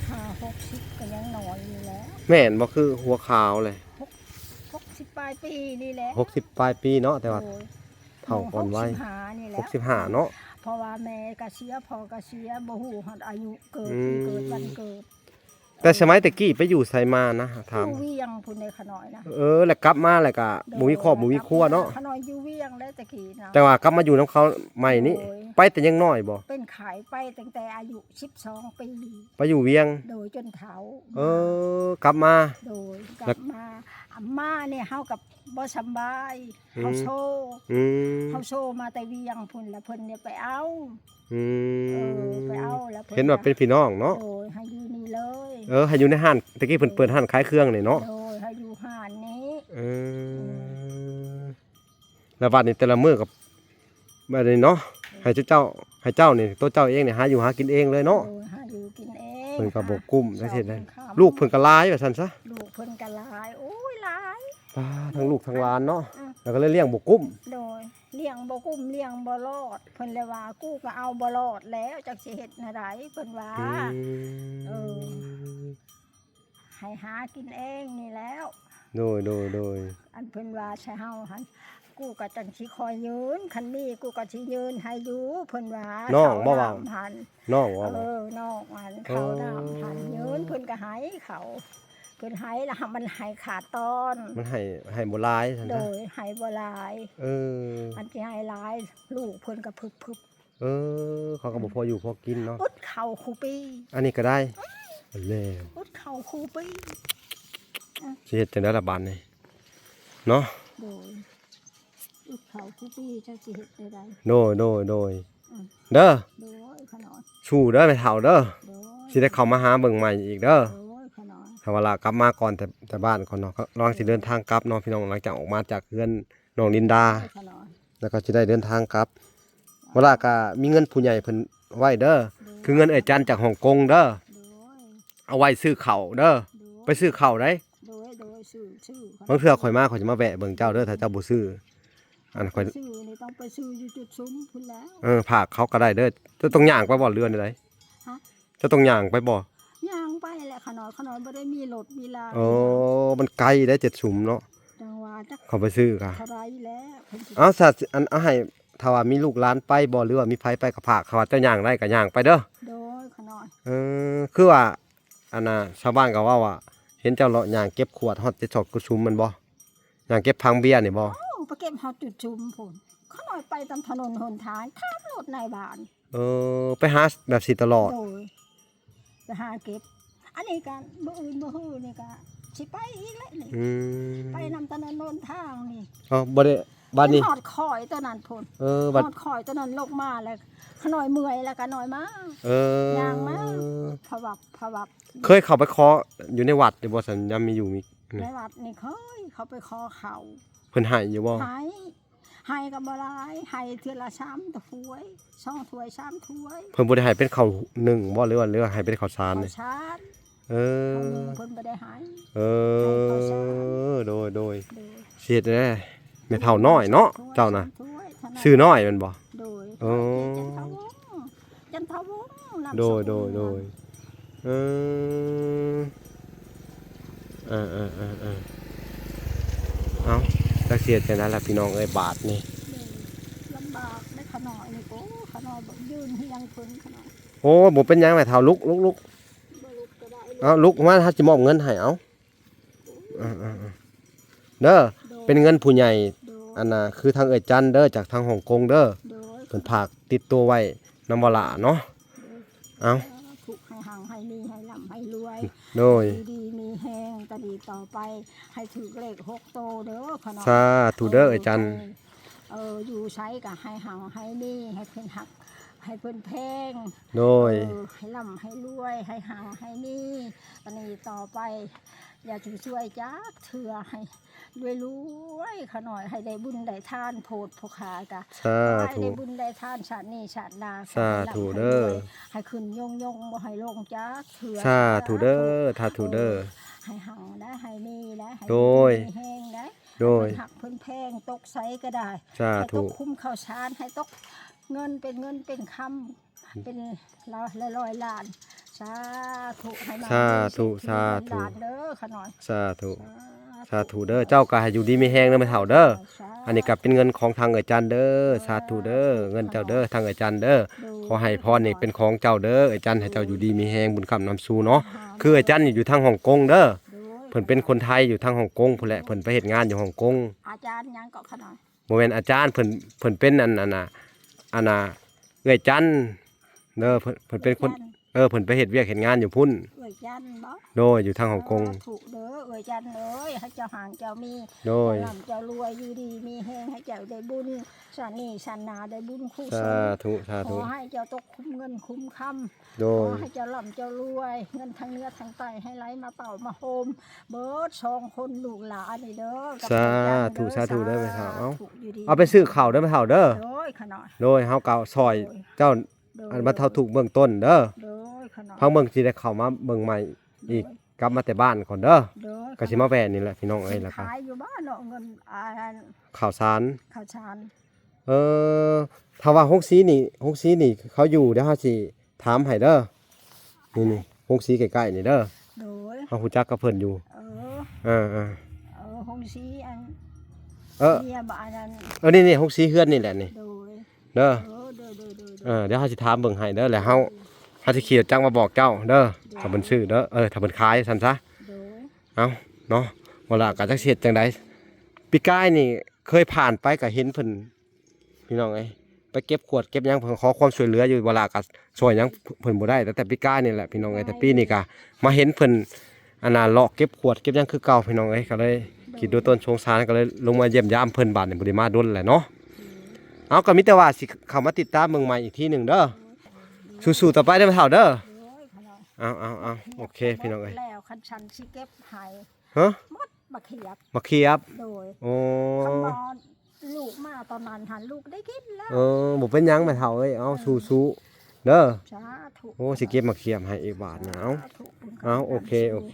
ຫ້າຫົກສິບກໍຍັງນ້ອຍຢູ່ແຫຼະ. ແມ່ນບໍ່ ຄືຫົວຂາວແຫຼະ? ຫົກ ຫົກສິບປາຍປີນີ້ແຫຼະ. ຫົກສິບປາຍປີເນາະ ແຕ່ວ່າ ໂດຍ ເຖົ້າອ່ອນໄວ. ຫົກສິບຫ້ານີ້ແຫຼະ ຫົກສິບຫ້າເນາະ. ເພາະວ່າແມ່ກໍເສຍ ພໍ່ກໍເສຍ ບໍ່ຮູ້ຮອດອາຍຸເກີດ ອືມ ເກີດວັນເກີດ. ແຕ່ສະໄໝແຕ່ກີ້ໄປຢູ່ໃສມານະ? ຖາມ ຢູ່ວຽງພຸ້ນເດ້ຂະນ້ອຍນະ. ເອີ ແລ້ວກັບມາແລ້ວກະ ໂດຍ ບໍ່ມີຄອບບໍ່ມີຄົວເນາະ. ຂະນ້ອຍຢູ່ວຽງແລ້ວແຕ່ກີ້ນະ. ແຕ່ວ່າກັບມາຢູ່ນຳເຂົາໃໝ່ນີ້ ໂດຍ ໄປແຕ່ຍັງນ້ອຍບໍ່? ເປັນໄຂ້ໄປຕັ້ງແຕ່ອາຍຸສິບສອງປີ ໄປຢູ່ວຽງ ໂດຍ ຈົນເຖົ້າ. ເອີ ກັບມາ ໂດຍ ແລ້ວ ກັບມາ ມານີ້ເຮົາກໍບໍ່ສຳບາຍ ອືມ ເຮົາໂຊ ອືມ ເຮົາໂຊມາແຕ່ວຽງພຸ້ນ ແລ້ວເພິ່ນນີ້ໄປເອົາ ອືມ ເອີ ໄປເອົາ ແລ້ວເພິ່ນ ເຫັນວ່າເປັນພີ່ນ້ອງເນາະ. ໂດຍ ໃຫ້ຢູ່ນີ້ເລີຍ. ເອີ ໃຫ້ຢູ່ໃນຮ້ານ ແຕ່ກີ້ເພິ່ນເປີດຮ້ານຂາຍເຄື່ອງນີ້ເນາະ. ໂດຍ ໃຫ້ຢູ່ຮ້ານນີ້. ເອີ ອືມ ແລ້ວບັດນີ້ແຕ່ລະມື້ກໍ ບັດນີ້ເນາະ ໂດຍ ໃຫ້ເຈົ້າ ໃຫ້ເຈົ້ານີ້ ໂຕເຈົ້າເອງນີ້ຫາຢູ່ຫາກິນເອງເລີຍເນາະ. ໂດຍ ຫາຢູ່ກິນເອງ ເພິ່ນກໍບໍ່ກຸ້ມ ຫາ ຈັ່ງຊີ້ນະ. ເຊົ້າກິນຄ່ຳ ລູກເພິ່ນກໍຫຼາຍວ່າຊັ້ນຊະ. ລູກເພິ່ນກໍຫຼາຍ ໂອ້ຍ ຫຼາຍ ປາ ທັງລູກທັງຫຼານເນາະ. ອືມ ແລ້ວກໍເລີຍລ້ຽງບໍ່ກຸ້ມ. ໂດຍ ລ້ຽງບໍ່ກຸ້ມ ລ້ຽງບໍ່ລອດ ເພິ່ນເລີຍວ່າ ກູກໍເອົາບໍ່ລອດແລ້ວ ຈັກຊິເຮັດແນວໃດ ເພິ່ນວ່າ. ອືມ ເອີ ໃຫ້ຫາກິນເອງນີ້ແລ້ວ. ໂດຍ ໂດຍ ໂດຍ ອັນເພິ່ນວ່າໃສ່ເຮົາຫັ້ນ ກູກໍຈັ່ງຊິຄອຍຍື່ນ ຄັນມີກູກໍຊິຍື່ນໃຫ້ຢູ່ ເພິ່ນວ່າ. ນ້ອງບໍ່ເວົ້າ ເຂົ້ານ້ຳຫັ້ນ ນ້ອງວ່າ ເອີ ນ້ອງອັນ ເອີ ເຂົ້ານ້ຳຫັ້ນ ຍື່ນ ເພິ່ນກໍໃຫ້ເຂົາ ເພິ່ນໃຫ້ລະ ມັນໃຫ້ຂາດຕອນ ມັນໃຫ້ ໃຫ້ບໍ່ຫຼາຍຊັ້ນຊະ. ໂດຍ ໃຫ້ບໍ່ຫຼາຍ. ເອີ ອັນຊິໃຫ້ຫຼາຍ ລູກເພິ່ນກໍພຶບໆ. ເອີ ເຂົາກໍບໍ່ພໍຢູ່ພໍກິນເນາະ. ອືມ ອົດເຂົ້າຄູ່ປີ ອັນນີ້ກໍໄດ້ ແລ້ວ ອົດເຂົ້າຄູ່ປີ. ອືມ ຊິເຮັດຈັ່ງໃດລະບາດນີ້ເນາະ. ໂດຍ ອົດເຂົ້າຄູ່ປີ ຈັກຊິເຮັດແນວໃດ. ໂດຍ ໂດຍ ໂດຍ ອືມ ເດີ ໂດຍ ຂະນ້ອຍ ສູ້ເດີແມ່ເຖົ້າເດີ. ໂດຍ ຊິໄດ້ເຂົ້າມາຫາເບິ່ງໃໝ່ອີກເດີ. ໂດຍ ຂະນ້ອຍ ຖ້າວ່າລະກັບມາກ່ອນ ແຕ່ ແຕ່ບ້ານກ່ອນເນາະ ກຳລັງຊິເດີນທາງກັບເນາະ ໂດຍ ພີ່ນ້ອງ ຫຼັງຈາກອອກມາຈາກເຮືອນນ້ອງລິນດາ. ໂດຍ ຂະນ້ອຍ ແລ້ວກໍຊິໄດ້ເດີນທາງກັບ. ເວລາກໍມີເງິນຜູ້ໃຫຍ່ເພິ່ນໄວ້ເດີ ໂດຍ ຄືເງິນເອື້ອຍຈັນຈາກຮ່ອງກົງເດີ. ໂດຍ ເອົາໄວ້ຊື້ເຂົ້າເດີ. ໂດຍ ໄປຊື້ເຂົ້າໄດ໋. ໂດຍ ໂດຍ ຊື້ ຊື້ ບາງເທື່ອຂ້ອຍມາ ຂ້ອຍຈະມາແວະເບິ່ງເຈົ້າເດີ ຖ້າເຈົ້າບໍ່ຊື້. ອັນຂ້ອຍ ຊື້ນີ້ຕ້ອງໄປຊື້ຢູ່ຈຸດຊຸມພຸ້ນແລ້ວ. ເອີ ຝາກເຂົາກໍໄດ້ເດີ. ເຈົ້າຕ້ອງຍ່າງໄປບໍ່ ຫຼືວ່າແນວໃດ? ຮະ? ເຈົ້າຕ້ອງຍ່າງໄປບໍ່? ຍ່າງໄປແຫຼະ ຂະນ້ອຍ ຂະນ້ອຍບໍ່ໄດ້ມີລົດມີລາ. ໂອ້ ມັນໄກເດ້ ເຈັດຊຸມເນາະ. ຈັ່ງວ່າຈັກ ເຂົາໄປຊື້ກະ ເທົ່າໃດແລ້ວເພິ່ນຊິ ເອົາ ສະ ອັນ ເອົາ ໃຫ້ ຖ້າວ່າມີລູກຫຼານໄປບໍ່ ຫຼືວ່າມີໃຜໄປກໍຝາກ ຖ້າວ່າເຈົ້າຍ່າງໄດ້ກໍຍ່າງໄປເດີ. ໂດຍ ຂະນ້ອຍ. ເອີ ຄືວ່າ ອັນນ່າ ຊາວບ້ານກໍເວົ້າວ່າ ເຫັນເຈົ້າເລາະຍ່າງເກັບຂວດຮອດເຈັດສອບກຸຊຸມແມ່ນບໍ່? ຍ່າງເກັບຖັງເບຍນີ້ບໍ່? ໂອ້ ໄປເກັບຮອດຈຸດຊຸມພຸ້ນ. ຂະນ້ອຍໄປຕາມຖະໜົນຫົນທາງ ຖາມລົດໃນບ້ານ. ເອີ ໄປຫາແບບຊິຕະຫຼອດ. ໂດຍ ໄປຫາເກັບ. ອັນນີ້ກະມື້ອື່ນມື້ຮືນີ້ກະຊິໄປອີກແຫຼະນີ້. ອືມ ໄປນຳຖະໜົນຫົນທາງນີ້. ເອົາ ບໍ່ໄດ້ ບາດນີ້ຮອດຂ້ອຍຕົວນັ້ນພຸ້ນ. ເອີ ບາດຮອດຂ້ອຍຕົວນັ້ນລົງມາແລ້ວ ຂະນ້ອຍເມື່ອຍແລ້ວກະນ້ອຍມາ. ເອີ ຍ່າງມາ ພະວັບ ພະວັບ. ເຄີຍເຂົ້າໄປຂໍຢູ່ໃນວັດຢູ່ບໍ່ຊັ້ນ ຍາມມີຢູ່ມີ ໃນວັດນີ້ເຄີຍເຂົ້າໄປຂໍເຂົ້າ. ເພິ່ນໃຫ້ຢູ່ບໍ່? ໃຫ້ ໃຫ້ກໍບໍ່ຫຼາຍ ໃຫ້ເທື່ອລະສາມຖ້ວຍ ສອງຖ້ວຍ ສາມຖ້ວຍ. ເພິ່ນບໍ່ໄດ້ໃຫ້ເປັນເຂົ້າໜຶ້ງບໍ່ ຫຼືວ່າ ຫຼືວ່າໃຫ້ເປັນເຂົ້າສານນີ້? ເຂົ້າສານ. ເອີ ເພິ່ນບໍ່ໄດ້ໃຫ້. ເອີ ໃຫ້ເຂົ້າສານ. ໂດຍ ໂດຍ ໂດຍ ຊິເຮັດແນວໃດ ແມ່ເຖົ້ານ້ອຍເນາະ ເຈົ້ານະ ສາມຖ້ວຍ ຊື່ນ້ອຍແມ່ນບໍ່? ໂດຍ ໂອ້ ຈັນທະວົງ ຈັນທະວົງ ນາມສະກຸນ. ໂດຍ ໂດຍ ໂດຍ ເອີ ເອີ ເອີ ເອີ ເອີ ເອົ້າ ຈັກຊິເຮັດຈັ່ງໃດລະພີ່ນ້ອງເອີຍ ບາດນີ້. ໂດຍ ລຳບາກເດ້ ຂະນ້ອຍນີ້ ໂອ້ ຂະນ້ອຍບໍ່ຢືນຮຽງເພິ່ນ ຂະນ້ອຍ. ໂອ້ ບໍ່ເປັນຫຍັງແມ່ເຖົ້າ ລຸກ ລຸກ ລຸກ. ບໍ່ລຸກກໍໄດ້. ເອົາ ລຸກມາ ເຮົາຊິມອບເງິນໃຫ້ ເອົາ. ເອີ ເອີ ເອີ ເດີ ໂດຍ ເປັນເງິນຜູ້ໃຫຍ່ ໂດຍ ອັນນ່າ ຄືທາງເອື້ອຍຈັນເດີ ຈາກທາງຮ່ອງກົງເດີ. ໂດຍ ເພິ່ນຝາກຕິດຕົວໄວ້ນຳວາລາເນາະ. ໂດຍ ເອົາ ສາທຸ ໃຫ້ຮັ່ງໃຫ້ມີ ໃຫ້ລ່ຳໃຫ້ລວຍ. ໂດຍ ຢູ່ດີມີແຮງ ຕະດີຕໍ່ໄປ ໃຫ້ຖືກເລກຫົກໂຕເດີ ຂະນ້ອຍ. ສາທຸເດີ ເອີ ເອື້ອຍຈັນ. ເອີ ຢູ່ໃສກໍໃຫ້ຮັ່ງໃຫ້ມີ ໃຫ້ເພິ່ນຮັກ ໃຫ້ເພິ່ນແພງ. ໂດຍ ເອີ ໃຫ້ລ່ຳໃຫ້ລວຍ ໃຫ້ຮັ່ງໃຫ້ມີ ຕະດີຕໍ່ໄປ. ຢ່າຖືຊ່ວຍຈັກເທື່ອ ໃຫ້ລວຍໆ ຂະນ້ອຍ ໃຫ້ໄດ້ບຸນໄດ້ທານ ໂພດຜູ້ຂ້າກະ ສາທຸ ໃຫ້ໄດ້ບຸນໄດ້ທານ ຊາດນີ້ຊາດໜ້າ. ສາທຸເດີ ໃຫ້ຂຶ້ນຍົງໆ ບໍ່ໃຫ້ລົງຈັກເທື່ອ. ສາທຸເດີ ສາທຸເດີ ເອີ ໃຫ້ຮັ່ງໄດ້ ໃຫ້ມີໄດ້ ໃຫ້ ໂດຍ ມີແຮງໄດ້. ໂດຍ ໃຫ້ເພິ່ນຮັກເພິ່ນແພງ ຕົກໃສກໍໄດ້. ສາທຸ ໃຫ້ຕົກຄຸ້ມເຂົ້າສານ ໃຫ້ຕົກເງິນເປັນເງິນເປັນຄຳ ເປັນລະຮ້ອຍລ້ານ. ສາທຸ ໃຫ້ມາ ສາທຸ ເສດຖີເງິນລ້ານເດີ ຂະນ້ອຍ. ສາທຸ ສາ ສາທຸເດີ ເຈົ້າກໍໃຫ້ຢູ່ດີມີແຮງເດີແມ່ເຖົ້າເດີ. ສາທຸ ອັນນີ້ກໍເປັນເງິນຂອງທາງເອື້ອຍຈັນເດີ. ສາທຸເດີ ເງິນເຈົ້າເດີ ທາງເອື້ອຍຈັນເດີ. ໂດຍ ຂໍໃຫ້ພອນນີ້ເປັນຂອງເຈົ້າເດີ ເອື້ອຍຈັນ ໃຫ້ເຈົ້າຢູ່ດີມີແຮງ ບຸນຄ້ຳນຳຊູເນາະ. ສາທຸ ຄືເອື້ອຍຈັນນີ້ຢູ່ທາງຮ່ອງກົງເດີ. ໂດຍ ເພິ່ນເປັນຄົນໄທຢູ່ທາງຮ່ອງກົງພຸ້ນແຫຼະ ເພິ່ນໄປເຮັດງານຢູ່ຮ່ອງກົງ. ອາຈານຫຍັງເກາະຂະນ້ອຍ? ບໍ່ແມ່ນອາຈານ ເພິ່ນ ເພິ່ນເປັນອັນ ອັນນ່າ ອັນນ່າ ເອື້ອຍຈັນເດີ. ເພິ່ນ ເພິ່ນເປັນຄົນ ເອື້ອຍຈັນ ເອີ ເພິ່ນໄປເຮັດວຽກເຮັດງານຢູ່ພຸ້ນ. ເອື້ອຍຈັນບໍ? ໂດຍ ຢູ່ທາງຮ່ອງກົງ. ສາທຸເດີ ເອື້ອຍຈັນເອີຍ ໃຫ້ເຈົ້າຮັ່ງເຈົ້າມີ. ໂດຍ ໃຫ້ເຈົ້າລ່ຳເຈົ້າລວຍ ຢູ່ດີມີແຮງ ໃຫ້ເຈົ້າໄດ້ບຸນຊາດນີ້ຊາດໜ້າ ໄດ້ບຸນກຸສົນ. ສາທຸ ສາທຸ ຂໍໃຫ້ເຈົ້າຕົກຄຸ້ມເງິນຄຸ້ມຄຳ. ໂດຍ ຂໍໃຫ້ເຈົ້າລ່ຳເຈົ້າລວຍ ເງິນທາງເໜືອທາງໃຕ້ໃຫ້ໄຫຼມາເຕົ້າມາໂຮມ ເບິດສອງຄົນລູກຫຼານນີ້ເດີ. ສາທຸ ສາທຸເດີແມ່ເຖົ້າ. ເອົາ ສາທຸ ຢູ່ດີ ເອົາໄປຊື້ເຂົ້າເດີແມ່ເຖົ້າເດີ. ໂດຍ ຂະນ້ອຍ. ໂດຍ ເຮົາກໍຊ່ອຍ ໂດຍ ເຈົ້າ ໂດຍ ອັນບັນເທົາທຸກເບື້ອງຕົ້ນເດີ. ໂດຍ ຂະນ້ອຍ. ພັງເບິ່ງຊິໄດ້ເຂົ້າມາເບິ່ງໃໝ່ອີກ. ໂດຍ ກັບມາແຕ່ບ້ານກ່ອນເດີ. ໂດຍ ກໍຊິມາແວ່ນີ້ແຫຼະພີ່ນ້ອງເອີຍ. ແລ້ວກໍຂາຍຢູ່ບ້ານເນາະ ເງິນ ອ່າ ເຂົ້າສານ ເຂົ້າສານ. ເອີ ຖ້າວ່າໂຮງສີນີ້ ໂຮງສີນີ້ເຂົາຢູ່ ດຽວເຮົາຊິ ຖາມໃຫ້ເດີ. ນີ້ໆ ໂຮງສີໃກ້ໆນີ້ເດີ. ໂດຍ ເຮົາຮູ້ຈັກກັບເພິ່ນຢູ່. ເອີ ເອີໆ ເອີ ໂຮງສີອັນ ເອີ ເອີ ນີ້ໆ ໂຮງສີເຮືອນນີ້ແຫຼະນີ້. ໂດຍ ເດີ ເອີ ໂດຍໆໆໆ ເອີ ດຽວເຮົາຊິຖາມເບິ່ງໃຫ້ເດີ ແລ້ວເຮົາ ໂດຍ ເຮົາຊິຂີ່ລົດຈັກມາບອກເຈົ້າເດີ. ໂດຍ ຖ້າເພິ່ນຊື້ເດີ ເອີ ຖ້າເພິ່ນຂາຍຊັ້ນຊະ. ໂດຍ ເອົາເນາະ ບໍ່ລະກໍຈັກຊິເຮັດຈັ່ງໃດ. ປີກາຍນີ້ເຄີຍຜ່ານໄປກໍເຫັນເພິ່ນ ພີ່ນ້ອງເອີຍ ໄປເກັບຂວດເກັບຫຍັງ ເພິ່ນຂໍຄວາມຊ່ວຍເຫຼືອຢູ່ ເວລາກໍຊ່ວຍຫຍັງເພິ່ນບໍ່ໄດ້ ຕັ້ງແຕ່ປີກາຍນີ້ແຫຼະ ພີ່ນ້ອງເອີຍ. ແຕ່ປີນີ້ກໍມາເຫັນເພິ່ນ ອັນນ່າ ເລາະເກັບຂວດເກັບຫຍັງຄືເກົ່າ ພີ່ນ້ອງເອີຍ. ກໍເລີຍຄິດດູຕົ້ນສົງສານ ກໍເລີຍລົງມາຢ້ຽມຢາມເພິ່ນ. ບາດນີ້ບໍ່ໄດ້ມາດົນແຫຼະເນາະ. ເອົາ ກໍມີແຕ່ວ່າຊິເຂົ້າມາຕິດຕາມເບິ່ງໃໝ່ອີກທີໜຶ່ງເດີ. ສູ້ໆຕໍ່ໄປເດີແມ່ເຖົ້າເດີ. ໂດຍ ເອົາໆໆ ໂອເຄ ພີ່ນ້ອງເອີຍ. ແລ້ວຄັນຊັ້ນຊິເກັບໃຫ້ ຮະ? ໝົດບັກຂຽບ ບັກຂຽບ. ໂດຍ ໂອ້ ຄັນວ່າລູກມາຕອນນັ້ນຫັ້ນ ລູກໄດ້ກິນແລ້ວ. ເອີ ບໍ່ເປັນຫຍັງແມ່ເຖົ້າເອີຍ ເອົາ ເອີ ສູ້ໆເດີ. ສາທຸ ໂອ້ ຊິເກັບໝາກຂຽບໃຫ້ອີກບາດນະ. ເອົາ ສາທຸ ບຸນ ເອົາ ໂອເຄ ໂອເຄ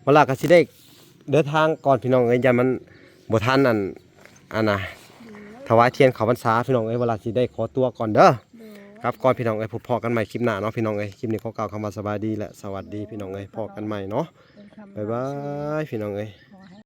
ເວລາກໍຊິໄດ້ເດີນທາງກ່ອນ ພີ່ນ້ອງເອີຍ ຢ້ານມັນບໍ່ທັນອັນ ອັນນ່າ ໂດຍ ຖວາຍທຽນເຂົ້າພັນສາ ພີ່ນ້ອງເອີຍ. ເວລາຊິໄດ້ຂໍຕົວກ່ອນເດີ. ໂດຍ ກັບກ່ອນ ພີ່ນ້ອງເອີຍ. ພົບພໍ້ກັນໃໝ່ຄລິບໜ້າເນາະ ພີ່ນ້ອງເອີຍ. ຄລິບນີ້ຂໍກ່າວຄຳວ່າສະບາຍດີ ແລະ ສະຫວັດດີ ໂດຍ ພີ່ນ້ອງເອີຍ. ໂດຍ ພໍ້ກັນໃໝ່ເນາະ. ເປັນຄຳ ບາຍບາຍ ພີ່ນ້ອງເອີຍ.